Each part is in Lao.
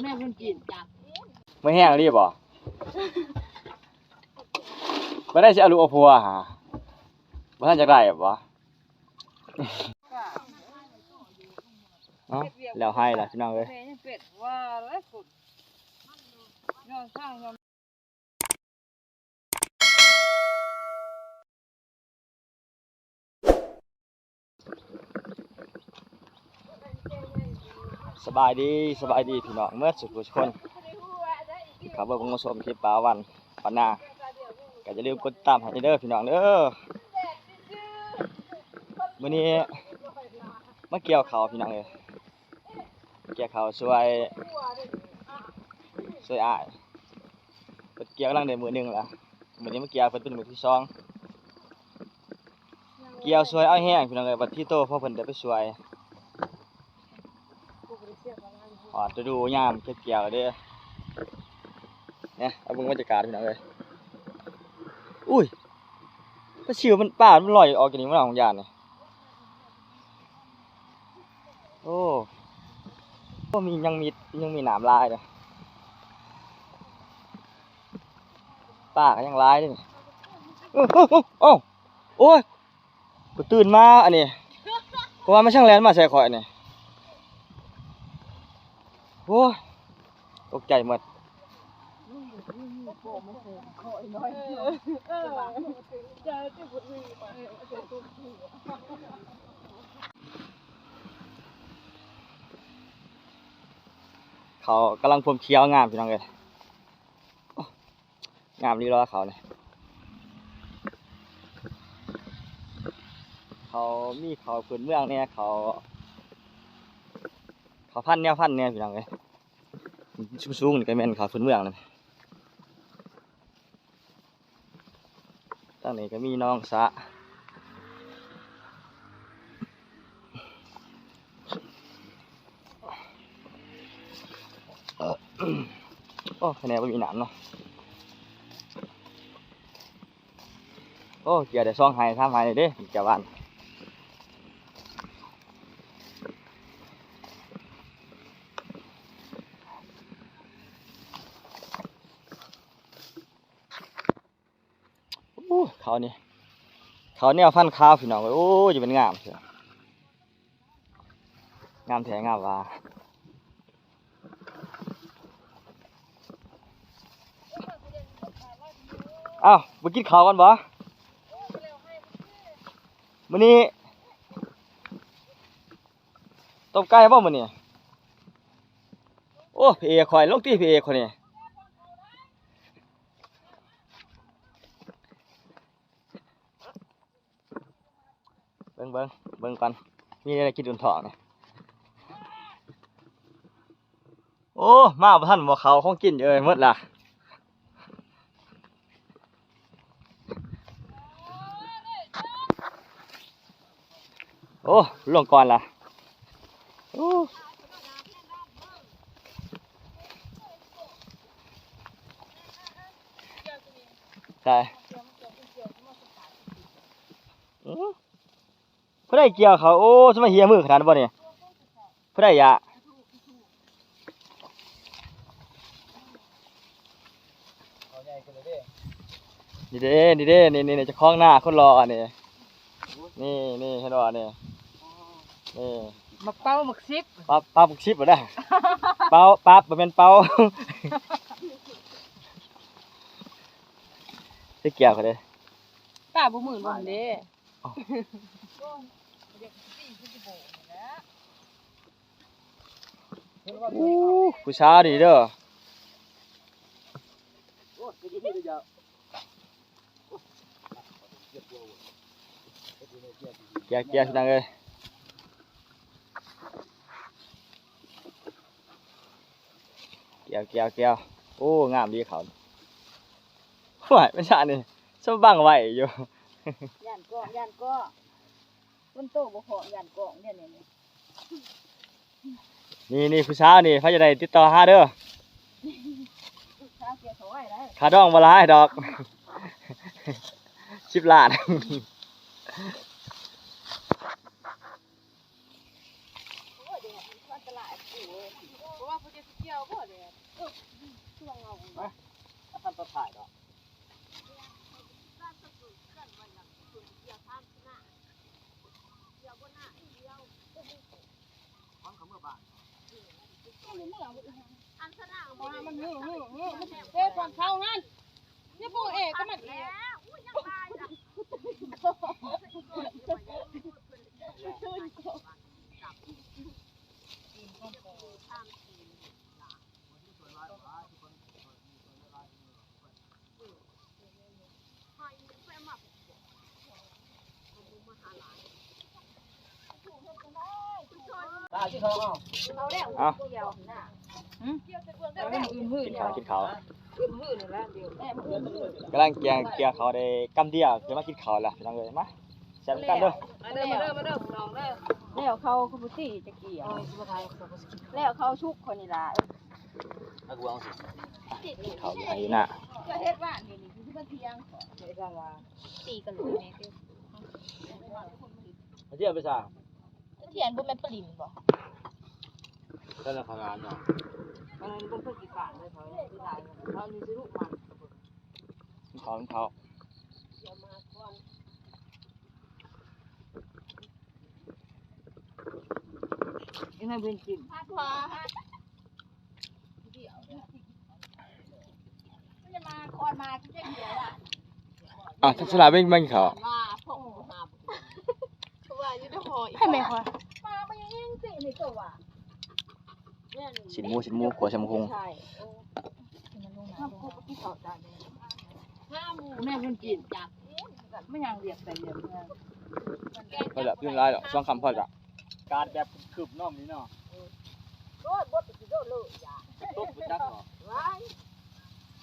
ແມ່ເພິ່ນກິນຈ້ະ ເມື່ອຍແຮງອີ່ຫຼີບໍ່? ບໍ່ໄດ້ຊິເອົາລູກເອົາຜົວຫາ ບໍ່ທັນຢາກໄດ້ບໍ່? ເອົ້າ ແລ້ວໄຮ່ລະພີ່ນ້ອງເອີຍ. ສະບາຍດີ ສະບາຍດີພີ່ນ້ອງເໝິດສູ່ຜູ້ສູ່ຄົນ ທີ່ເຂົ້າມາເບິ່ງມາຊົມຄລິບບ່າວວັນ ບ້ານນາ ກໍຢ່າລືມກົດຕິດຕາມໃຫ້ເດີພີ່ນ້ອງເດີ. ມື້ນີ້ມາກ່ຽວເຂົ້າພີ່ນ້ອງເອີຍ ກ່ຽວເຂົ້າຊ່ວຍ ຊ່ວຍອ້າຍ ເພິ່ນກ່ຽວກຳລັງໄດ້ມື້ໜຶ່ງລະ ມື້ນີ້ມາກ່ຽວເພິ່ນເປັນມື້ທີສອງ ກ່ຽວຊ່ວຍເອົາແຮງພີ່ນ້ອງເອີຍ ບັດທີໂຕພໍເພິ່ນໄດ້ໄປຊ່ວຍ ຮອດລະດູຍາມເກັບກ່ຽວເດ້. ນີ້ ເອົາເບິ່ງບັນຍາກາດພີ່ນ້ອງເອີຍ ອຸ້ຍ ປາຊິວມັນ ປາມັນລອຍອອກຈາກນີ້ ມັນອອກຢານນີ້. ໂອ້ ໂອ້ ມີ ຍັງມີ ຍັງມີນ້ຳຫຼາຍເດ້ ປາກໍຍັງຫຼາຍເດ້. ໂອ້ ໂອ້ ໂອ້ ໂອ້ ໂອ້ຍ ກູຕື່ນມາອັນນີ້ ກໍວ່າມັນຊ່າງແລ່ນມາໃສ່ຂ້ອຍນີ້ ໂອ້ຍ ຕົກໃຈໝົດ. ເຂົ້າກຳລັງພວມຂຽວງາມພີ່ນ້ອງເອີຍ ງາມອີ່ຫຼີເຂົ້ານີ້ ເຂົ້າມີເຂົ້າພື້ນເມືອງແດ່ ເຂົ້າ ເຂົ້າພັນແນວພັນແດ່ພີ່ນ້ອງເອີຍ. ສູງໆນີ້ກໍແມ່ນເຂົ້າພື້ນເມືອງນັ້ນ ທາງນີ້ກໍມີໜອງສະ ໂອ້ ຄະແນນບໍ່ມີນ້ຳເນາະ. ໂອ້ ກ່ຽວໄດ້ສອງໄຮ່ສາມໄຮ່ເດ້ ກ່ຽວຫວ່ານ. ໂອ້ ເຂົ້ານີ້ ເຂົ້າແນວພັນຂາວພີ່ນ້ອງເອີຍ ໂອ້ ຈະແມ່ນງາມ ງາມແທ້ງາມວ່າ. ອ້າວ ບໍ່ກິນເຂົ້າກັນບໍ່? ມື້ນີ້ຕົ້ມໄກ່ບໍ່ມື້ນີ້? ໂອ້ ພະເອກຂ້ອຍ ລົງຕີພະເອກຂ້ອຍນີ້. ເບິ່ງ ເບິ່ງ ເບິ່ງກ່ອນ ມີແນວໃດກິນອຸ່ນທ້ອງນີ້. ໂອ້ ມາບໍ່ທັນບໍ່ເຂົ້າ ຂອງກິນເອີຍ ໝົດລະ. ໂອ້ ລົງກ່ອນລະ. ໂອ້ ໃສ່ ອື ຜູ້ໃດກ່ຽວເຂົ້າ ໂອ້ ຊິມາເຫຍມືຂະໜາດນັ້ນບໍ່ນີ້ ຜູ້ໃດຢາກ ນີ້ເດ້ ນີ້ເດ້ ນີ້ ນີ້ ນີ້ ເຈົ້າຂອງນາຄົນຫຼໍ່ນີ້ ນີ້ ນີ້ ເຫັນບໍ່ນີ້ ນີ້ ໝາກເປົາໝາກສິບ ປັບ ປັບໝາກສິບບໍ່ໄດ້ ເປົາ ປັບ ບໍ່ແມ່ນເປົາ ຊິກ່ຽວເຂົາເດ້ ຕາບໍ່ໝື່ນບໍ່ເດ້. ອູ້ ຜູ້ສາວນີ້ເດີ ແກ່ ແກ່ ພີ່ນ້ອງເອີຍ. ແກ່ວ ແກ່ວ ແກ່ວ ໂອ້ ງາມດີເຂົາ ໂອ້ຍ ມັນຊະນີ້ ຊະບັງໄວ້ຢູ່ ຢ້ານກ້ອງ ຢ້ານກ້ອງ ຄົນໂຕບໍ່ພ້ອມ ຢ້ານກ້ອງ ແນວນີ້ ນີ້ ນີ້ ຜູ້ສາວນີ້ ໃຜຢາກໄດ້ຕິດຕໍ່ຫາເດີ ຄ່າດອງບໍ່ຫຼາຍດອກ ສິບລ້ານ. ໂອ້ຍ ແດດມັນອັນຕະລາຍ ເພາະວ່າເພິ່ນຈະຊິກ່ຽວບໍ່ແຫຼະ ເອີ ຊ່ວງເອົາ ມາ ຖ້າທ່ານຕັດຖ່າຍເນາະ ເຈົ້າບໍ່ໜ້າ ກ່ຽວ ມັນເຂົ້າເມືອບ້ານ ອັນສະໜາມ ເອີ ເອີ ເອີ ເອີ ເອີ ຂອງເຂົາຫັ້ນ ຢ່າບໍ່ເອກກັບມັນອີກ ເອົາ ກິນເຂົ້າ ກິນເຂົ້າ ກຳລັງກ່ຽວ ກ່ຽວເຂົ້າໄດ້ກຳດຽວ ຈະມາກິນເຂົ້າລະ ພີ່ນ້ອງເອີຍ ມາ ແຊບນຳກັນເດີ ມາເດີ ມາເດີ ມາເດີ ພີ່ນ້ອງເດີ ແລ້ວເຂົ້າຄືບໍ່ຕີຈະກ່ຽວ ແລ້ວເຂົ້າສຸກຄົນນີ້ລະ ເຂົ້າຢູ່ໃຫ້ຢູ່ນາ ຈະເຮັດວ່ານີ້ ນີ້ຄືມາຖຽງ ເຮັດວ່າ ຕີກັນເລີຍ ມາທ່ຽວໄປຊະ ທ່ຽວບໍ່ແມ່ນປະລິນບໍ່ ແຕ່ລະຂະໜາດເນາະ ອັນນັ້ນເບິ່ງເພິ່ນຂີ້ຄ້ານເລີຍ ເຂົາຊິໄດ້ ເຂົານີ້ຊິລຸມັນ ເຂົາ ເຂົາ ອີ່ນັ້ນເພິ່ນກິນ ອ້າວ ທັກສະຫຼາເບິ່ງ ເບິ່ງເຂົາ ໃຫ້ແມ່ຂ້ອຍ ຊີ້ນໝູ ຊີ້ນໝູ ຂົ້ວໃສ່ໝາກຫຸ່ງ ແມ່ເພິ່ນກິນ ມັນຍັງລຽບໄປລຽບມາ ພໍລະ ກິນຫຼາຍດອກ ສອງຄຳພໍລະ ກາດແບບຄຶບໆ ນ້ອງນີ້ເນາະ ໂອ້ຍ ບົດໄປຊິໂດດເລີຍ ຢ່າ ຕົກບໍ່ຈັກເນາະ ວ້າຍ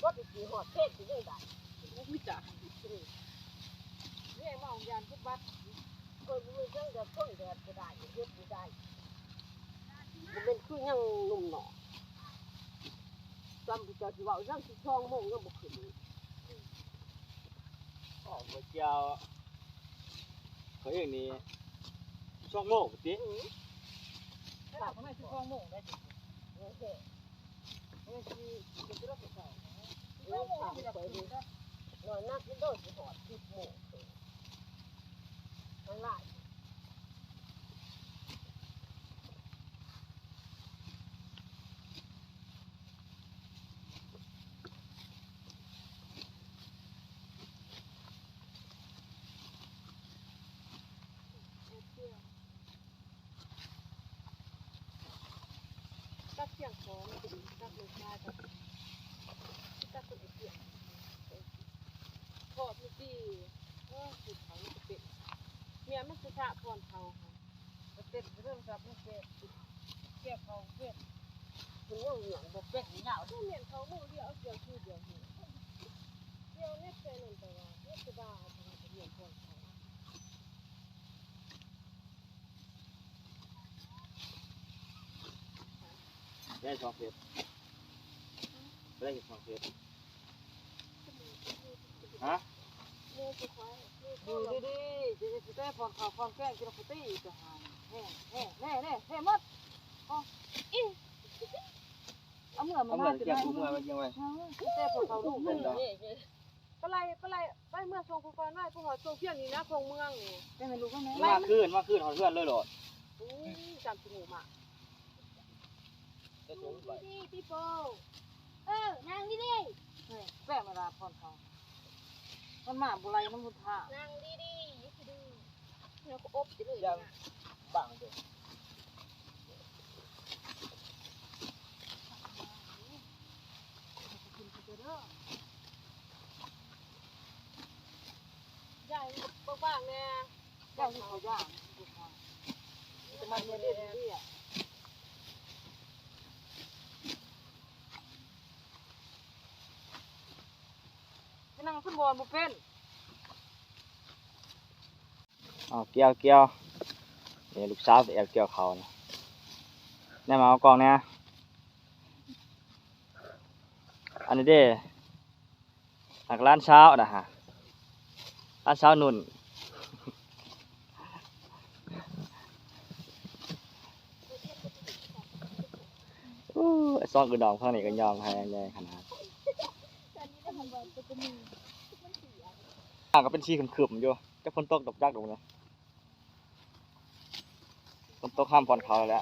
ບົດໄປຊິຮອດເຂດຊິໄດ້ ບໍ່ຮູ້ຈັກ ແມ່ເວົ້າຢ້ານເພິ່ນບັດ ເພິ່ນບໍ່ມີເຄື່ອງແດດ ຄົນແດດບໍ່ໄດ້ ເຮັດບໍ່ໄດ້ ບໍ່ແມ່ນຄືຍັງໜຸ່ມເນາະ ສ່ຳຜູ້ເຈົ້າຊິເວົ້າ ຍັງສິບສອງໂມງຍັງບໍ່ຂຶ້ນ ອອກມາກ່ຽວ ເຂົາເອງນີ້ສອງໂມງພຸ້ນຕິ ອື ຂະໜາດເຂົາມາສິບສອງໂມງໄດ້ຕິ ໂອເຄ ເອີ ສິ ສິໄດ້ໄປເຊົ້າ ສິບສອງໂມງ ໜ້ອຍນັກ ໂດຍ ຊິຮອດສິບໂມງ ມັນຫຼາຍ. ຕັດສຽງຂອງ ຕັດລົງມາ ຕັດ ຕັດຕົ້ນໄອເສຍງ ເພາະເມື່ອກີ້ ເອີ ເຂົາມັນຈະເປັນ ເມຍມັນຄືສະພອນເຂົາ ເປັນເລື່ອງກັບເລື່ອງແກ່ ແກ່ເຂົາເປັນ ເປັນເລື່ອງຫຍັງບໍ່ເປັນຍາວ ແມ່ນເຂົາມື້ດຽວ ເອົາກ່ຽວຄືດຽວນີ້ ດຽວເນັດແຕ່ນັ້ນ ແຕ່ວ່າເຮັດສະບາຍ ເພາະວ່າເປັນເລື່ອງຂອງເຂົາ. ໄດ້ສອງເຟດ ໄດ້ສອງເຟດ ຮະ ຢູ່ດີໆ ຈະຊິແຕ່ຜ່ອນເຂົ້າຜ່ອນແກງກິນ ແຕ່ຫາ ແຮ ແຮ ແຮ ແຮ ແຮໝົດ ອໍ ອີ ເອົາເມືອ ເອົາເມືອ ມາ ເອົາເມືອ ເກັບເມືອໄວ້ ເກັບໄວ້ ເອີ ແຕ່ພໍເຂົ້າລູກ ເປັນດອກ ໄປໄລ່ ໄປໄລ່ ໄປເມືອສົ່ງຜູ້ກ່ອນໄວ້ ຜູ້ຮອດສົ່ງພຽງນີ້ນະ ສົ່ງເມືອງນີ້ ແມ່ນລູກ ມາຄືນ ມາຄືນຮອດເຮືອນເລີຍໂລດ ໂອ້ຍ ຈຳຊິຮູ້ມາ ນັ່ງດີໆ ປີໂປ້ ເອີ ນັ່ງດີໆ ເອີ ແປງເວລາຜ່ອນເຂົ້າ ມັນມາບໍ່ໄລ່ ມັນບໍ່ທ່າ ນັ່ງດີໆ ຢ່າຂີ້ດື້ ແລ້ວກໍອົບໄປເລີຍ ຢ່າບັງເດີ ຢາກໃຫ້ເບິ່ງແດ່ ຢາກໃຫ້ເຂົາຢ່າງ ຈະມາເຮັດເດດເດຍ ໄປນັ່ງຂຶ້ນບ່ອນບໍ່ເປັນ. ເອົາ ກ່ຽວ ກ່ຽວ ນີ້ລູກສາວແອບກ່ຽວເຂົ້ານະ ແນມາເອົາກ້ອງແດ່ ອັນນີ້ເດ້ ອັກ ຫຼານສາວນະ ຫຼານສາວນຸ່ນ. ຊອງອື່ນດອກທາງນີ້ກໍຍ່ອງໃຫ້ໃຫຍ່ຂະໜາດ. ນ້ຳກໍເປັນສີຄຶ້ມໆຢູ່ ຈັກຝົນຕົກດອກຈັກດອກນີ້. ຝົນຕົກຫ້າມບ່ອນເຂົາແລ້ວແຫຼ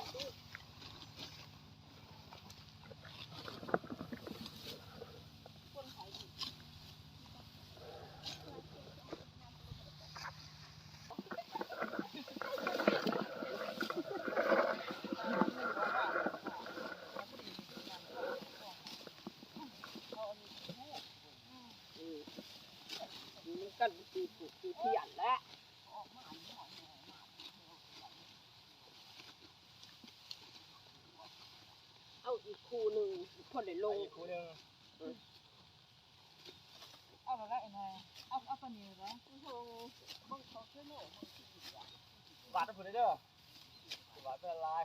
ະ. ເອົາອີກຄູ່ໜຶ່ງ ພໍໄດ້ລົງ ອີກຄູ່ໜຶ່ງ. ເອີ ເອົາແລ້ວໄອ້ນ້ອຍ ເອົາ ເອົາປານນີ້ແລ້ວ ເບິ່ງເຂົາເຊີໂນ ບາດນຳຜູ້ໃດເດີ ບາດເປັນລາຍ.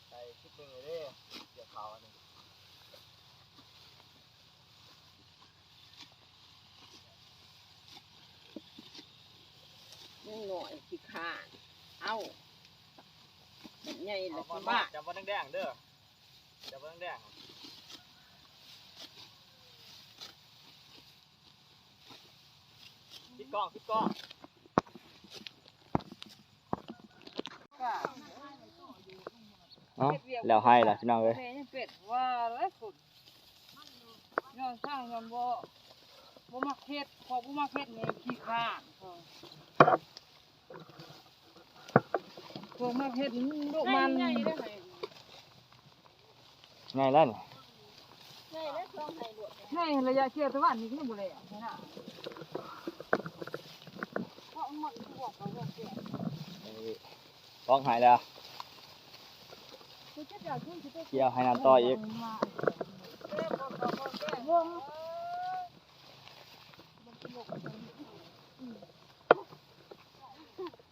ໃສ່ຊຸດໜຶ່ງເລີຍເດ້ ເສື້ອຂາວອັນນີ້. ຍັງໜ້ອຍຂີ້ຄ້ານ ເອົາ ບັດໃຫຍ່ແລ້ວຊິບາດ. ຈັບບໍ່ແດງໆເດີ ຈັບບໍ່ແດງໆ. ປິດກ້ອງ ປິດກ້ອງ. ເອົ້າ ແລ້ວໄຮ່ລະພີ່ນ້ອງເອີຍ. ແມ່ຍັງເປັດວ່າແລ້ວພຸ້ນ ຍ້ອນຊ່າງ ຍ້ອນບໍ່ ບໍ່ມັກເຮັດ ເພາະບໍ່ມັກເຮັດນີ້ຂີ້ຄ້ານ. ພວກມັກເຮັດລູກມັນ ໃຫຍ່ເດ້ ໃຫຍ່ແລ້ວນີ້ ໃຫຍ່ແລ້ວ ຊ່ວງໄຮ່ລວດ ໃຫຍ່ ໄຮ່ລະຍະກ່ຽວຕະວັນນີ້ກໍຍັງບໍ່ແລ້ວນະ ເພາະມັນໝົດພວກເຂົາ ພວກແກ່ ເອີ ປອກໄຮ່ແລ້ວ ກ່ຽວໄຮ່ນາຕໍ່ອີກ.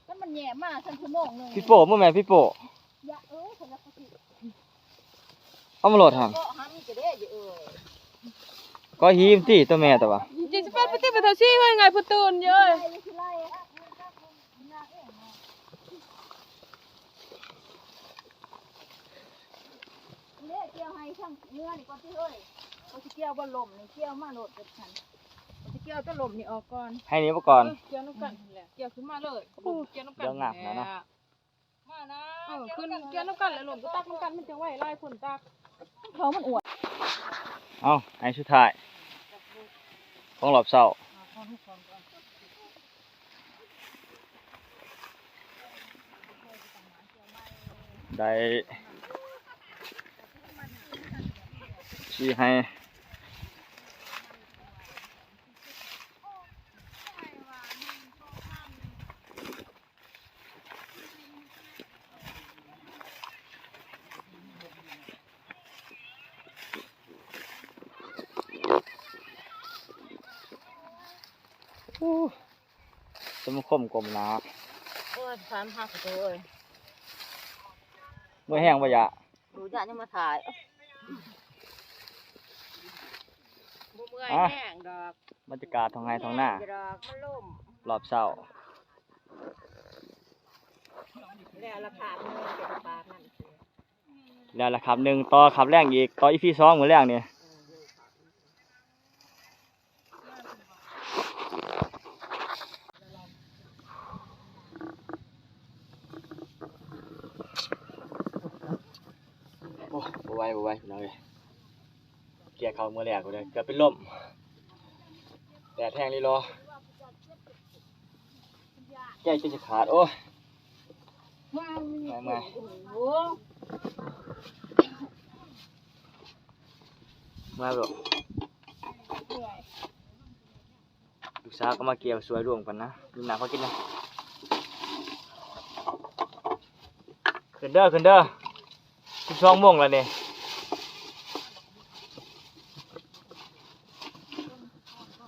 ຄັນມັນແຫຍມາຊັ້ນຊົ່ວໂມງໜຶ່ງ ພີ່ໂປ້ ບໍ່ແມ່ນພີ່ໂປ້ ຢ່າ ເອີ ເພິ່ນວ່າເຂົາຊິ ເອົາມາໂລດຫັ້ນ ເກາະຫາມີກະເດ້ຢູ່ເອີຍ ກໍຫີມຕິ ຕົວແມ່ຕະຫວາ ຈິຊິໄປປະຕິບັດເທົ່າຊີ້ເຮີຍ ງ່າຍຜູ້ຕື່ນຢູ່ເອີຍ. ເດ້ ກ່ຽວໄຮ່ທາງເໜືອນີ້ກ່ອນຕິເຮີຍ ກໍຊິກ່ຽວບໍ່ລົມນີ້ ກ່ຽວມາໂລດເບິດຫັ້ນ ກໍຊິກ່ຽວແຕ່ລົມນີ້ອອກກ່ອນ ໄຮ່ນີ້ບໍ່ກ່ອນ ເອີ ກ່ຽວນຳກັນຫັ້ນແຫຼະ ກ່ຽວຂຶ້ນມາເລີຍ ໂອ້ ກ່ຽວນຳກັນ ດຽວງາມຫັ້ນແຫຼະເນາະ ມານະ ເອີ ຂຶ້ນກ່ຽວນຳກັນແຫຼະ ລົມກໍຕັກນຳກັນ ມັນຈັ່ງໄວຫຼາຍຄົນຕັກ ເຂົາມັນອວດ. ເອົ້າ ໄຮ່ສຸດທ້າຍຂອງລອບເຊົ້າ. ໄດ້ສີ່ໄຮ່ ໂອ້ ສະມາຄົມກົ້ມໜ້າ ໂອ້ຍ ສາມພັກໂຕເອີຍ ເມື່ອຍແຮງບໍ່ຍະ? ບໍ່ ຍະຍັງມາຖ່າຍ ບໍ່ເມື່ອຍແຮງດອກ ບັນຍາກາດທ້ອງໄຮ່ທ້ອງນາ ດອກ ມັນລົມ ລອບເຊົ້າ ແລ້ວລະຄາບໜຶ່ງ ແລ້ວລະຄາບໜຶ່ງ ຕໍ່ຄາບແລງອີກ ຕໍ່ອີພີສອງມື້ແລງນີ້. ໂອ້ ບໍ່ໄຫວ ບໍ່ໄຫວ ພີ່ນ້ອງເອີຍ ເກຍເຂົ້າມື້ແລກເລີຍ ເກືອບເປັນລົມ ແດດແຮງລີລໍ. ໃຈຈົນຈະຂາດ ໂອ້ຍ ມາ ເມື່ອຍ ເມື່ອຍ ເມື່ອຍບໍ່? ລູກສາວກໍມາກ່ຽວຊ່ວຍລວມກັນນະ ມີນ້ຳພາກິນນະ ຂຶ້ນເດີ ຂຶ້ນເດີ. ສິບສອງໂມງແລ້ວນີ້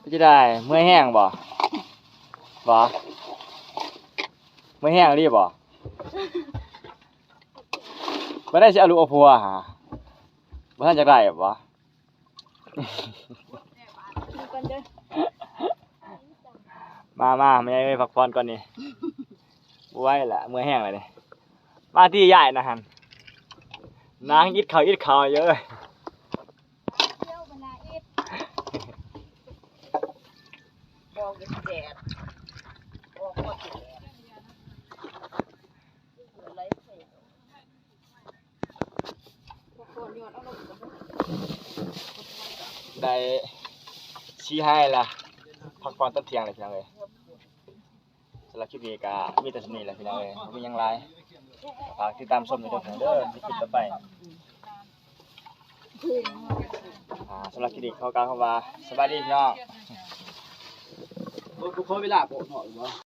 ເປັນຈັ່ງໃດ ເມື່ອຍແຮງບໍ່? ບໍ່ ເມື່ອຍແຮງອີ່ຫຼີບໍ່? ບໍ່ໄດ້ຊິເອົາລູກເອົາຜົວຫາ ບໍ່ທັນຢາກໄດ້ບໍ່? ມາ ມາ ແມ່ເອີຍ ພັກຜ່ອນກ່ອນນີ້. ບໍ່ໄຫວລະ ເມື່ອຍແຮງລະນີ້. ມາທີ່ຍາຍນະຫັ້ນ ນາງອິດເຂົ້າອິດເຂົ້າຢູ່ເອີຍ. ໄດ້ສີ່ໄຮ່ລະ ພັກຜ່ອນຕອນທ່ຽງລະ ພີ່ນ້ອງເອີຍ. ສຳລັບຄລິບນີ້ກໍມີແຕ່ສ່ຳນີ້ແຫຼະ ພີ່ນ້ອງເອີຍ ບໍ່ມີຫຍັງຫຼາຍ. ຝາກຕິດຕາມຊົມເດີ ໃນຄລິບຕໍ່ໄປ. ອ່າ ສຳລັບຄລິບນີ້ຂໍກ່າວຄຳວ່າ ສະບາຍດີ ພີ່ນ້ອງ. ບໍ່ ບໍ່ຂໍເວລາບໍ່ເນາະ.